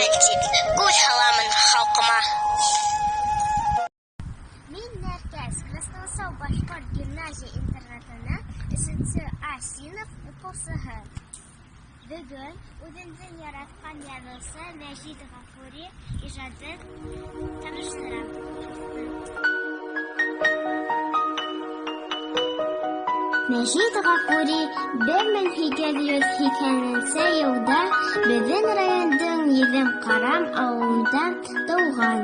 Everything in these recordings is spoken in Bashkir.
Үтәмен тип, күҙ һаламын халҡыма. Мин Нәркәс, Красносау башҡорт гимназия-интернатының өсөнсө А синыф уҡыусыһы. Бөгөн үҙемдең яратҡан яҙыусы Мәжит Ғафури ижадын таныштырам. Мәжит Ғафури 1880 йылда беҙҙең райондың Йөҙөмҡарам ауылында тыуған.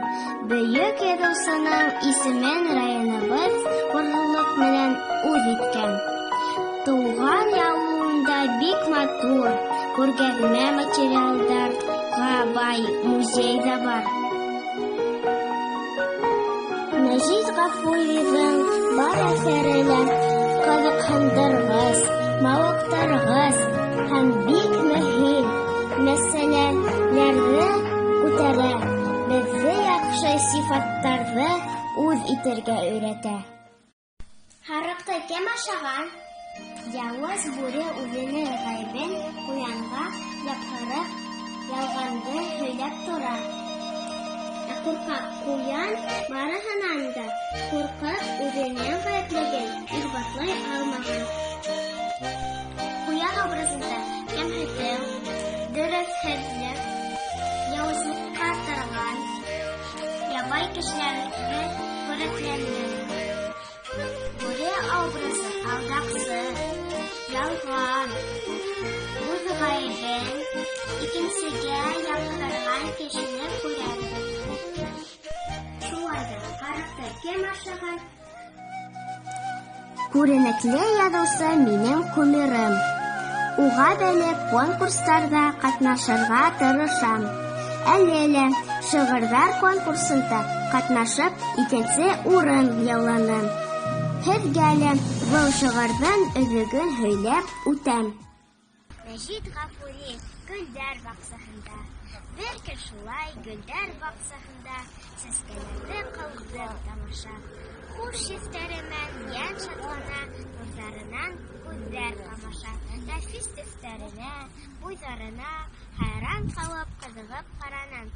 Бөйөк яҙыусының исемен районыбыҙ ғорурлыҡ менән үҙ иткән. Тыуған ауылында бик матур, күргәҙмә материалдарға бай музей ҙа бар. Мәжит Ғафуриҙың бар әҫәре лә ҡыҙыҡһындырғыс, мауыҡтырғыс һәм бик мөһим мәсьәләләрҙе күтәрә, беҙҙе яҡшы сифаттарҙы үҙ итергә өйрәтә. Һарыҡты кем ашаған? Яуыз бүре үҙенең ғәйебен ҡуянға япһырып, ялғанды һөйләп тора. Ә ҡурҡаҡ ҡуян барыһынан да ҡурҡып, үҙенең ғәйеплеген иҫбатлай алмаған. Ҡуян образында кәмһетеү, дөрөҫһөҙлөк, яуызлыҡҡа тарыған ябай кешеләрҙе һүрәтләне. Бүре образы алдаҡсы, ялған, үҙ ғәйебен икенсегә япһырған кешене күрәбеҙ. Шулай ҙа һарыҡты кем ашаған? Күренекле яҙыусы минең кумирым. Уға бәйле конкурстарҙа ҡатнашырға тырышам. Әле лә шиғырҙар конкурсында ҡатнашып, икенсе урын яуланым. Һеҙгә лә был шиғырҙың өҙөгөн һөйләп үтәм. Мәжит Ғафури «Гөлдәр баҡсаһында». Бер көн шулай гөлдәр баҡсаһында сәскәләрҙе ҡылдым тамаша. Хуш еҫтәре менән йән шатлана, нурҙарынан күҙҙәр ҡамаша. Нәфис төҫтәренә, буйҙарына хайран ҡалып, ҡыҙығып ҡараным.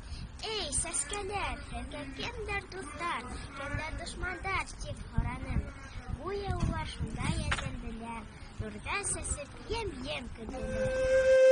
Эй, сәскәләр, һеҙгә кемдәр дуҫтар, кемдәр дошмандар, тип һораным. Гүйә улар шунда йәнләнделәр, нурҙар сәсеп, ем-ем көлдөләр.